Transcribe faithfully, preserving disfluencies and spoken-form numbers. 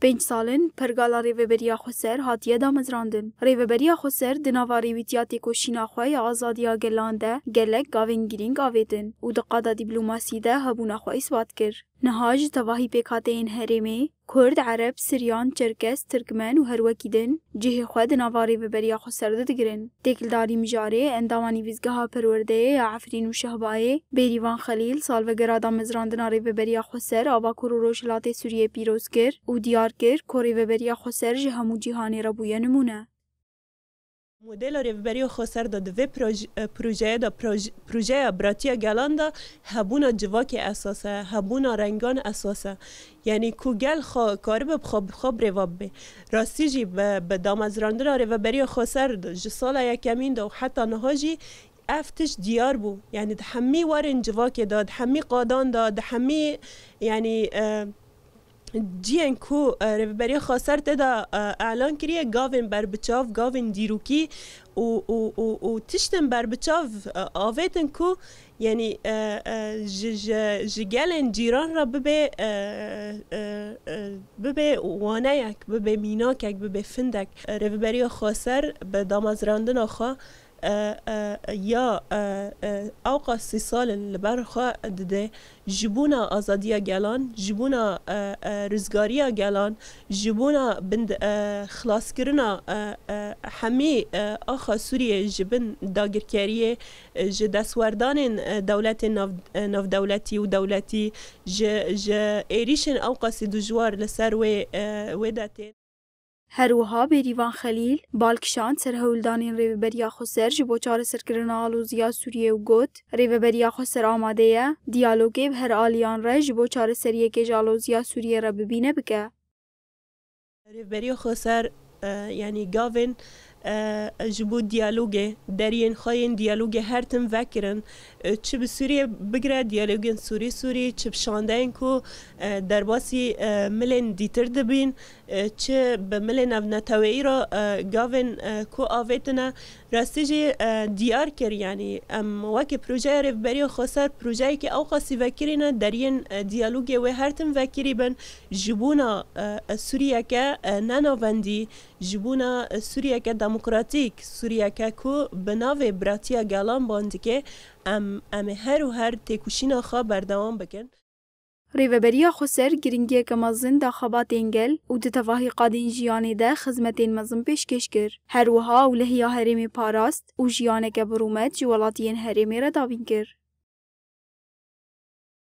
Pênc sal in pergala Rêveberiya Xweser hatiye damezrandin. Rêveberiya Xweser di nava rêwîtiya têkoşîna xwe ya azadiya gelan de gelek gavên girîng avêtin û di qada dîplomasî de hebûna xwe îsbat kir. Niha ji tevahî pêkhateyên herêmê, Kurd, Ereb, Siryan, Çerkes, Tirkmen û her wekî din cihê xwe di nava Rêveberiya Xweser de digirin. Têkildarî mijarê endama Nivîsgeha Perwerdeyê ya Efrîn û Şehbayê, Bêrîvan Xelîl, salvegera damezrandina Rêveberiya Xweser a Bakur û Rojhilatê Sûriyê pîroz kir û diyar kir ku Rêveberiya Xweser ji hemû cîhanê re bûye nimûne. Modela Rêveberiya Xweser de di vê proj-, e, projeyê de proj-, projeya biratiya gelan de hebûna civakê esas e, hebûna rengan esas e. Yanî ku gel xwe karibe bi xwe, bi xwe birêve bibe. Rastî jî bi, bi damezrandina Rêveberiya Xweser de ji sala yekemîn de û heta niha jî ev tişt diyar bû. Yanî di hemî warên civakê de, di hemî qadan de, di hemî, yanî, e, cihên ku, e, Rêveberiya Xweser tê de, e, elan kiriye, gavên berbiçav, gavên dîrokî û, û, û, û tiştên berbiçav, e, avêtin ku, yanî, e, e, ji, ji, ji gelên cîran re bibe, e, e, e, bibe waneyek, bibe mînakek, bibe findek. E, Rêveberiya Xweser bi damezrandina xwe, e, e, ya, e, e, ewqas sî sal in li ber xwe dide, ji bona azadiya gelan, ji bona, e, e, rizgariya gelan, ji bona bin, e, xilaskirina, e, e, hemî, e, axa Sûriyê ji bin dagirkeriyê, e, ji destwerdanên, e, dewletên nav-, e, navdewletî û dewletî, ji, ji êrîşên ewqasî dijwar li ser wê, e, wê de tên. Her wiha Bêrîvan Xelîl bal kişand ser hewldanên Rêveberiya Xweser ji bo çareserkirina aloziya Sûriyê û got, Rêveberiya Xweser amade ye diyalogê bi her aliyan re ji bo çareseriyekê ji aloziya Sûriyê re bibîne bike. Rêveberiya Xweser, e, yanî gavên, e, ji bo diyalogê, deriyên xwe yên diyalogê her tim vekirin. E, çi bi Sûriyê bigire diyalogên Sûrî Sûrî, çi bi şandeyên ku, e, derbasî, e, milên dîtir dibîn, e, çi bi milên navneteweyî re, e, gavên, e, ku avêtine. Rastî jî, e, diyar kir, yanî em wekî projeya Rêveberiya Xweser, projeyekî ewqasî vekirî ne, deriyên, e, diyalogê wê her tim vekirî bin, ji bona, e, Sûriyeke, e, nenavendî, ji bona, e, Sûriyeke demokratîk, Sûriyeke ku bi navê biratiya gelan ban dike, em, em ê her û her têkoşîna xwe berdewam bikin. Rêveberiya Xweser giringiyeke mezin da xebatên gel û di tevahî qadên jiyanê de xizmetên mezin pêşkêş kir. Her wiha ewlehiya herêmê parast û jiyaneke bi rûmet ji welatiyên herêmê re dabîn kir.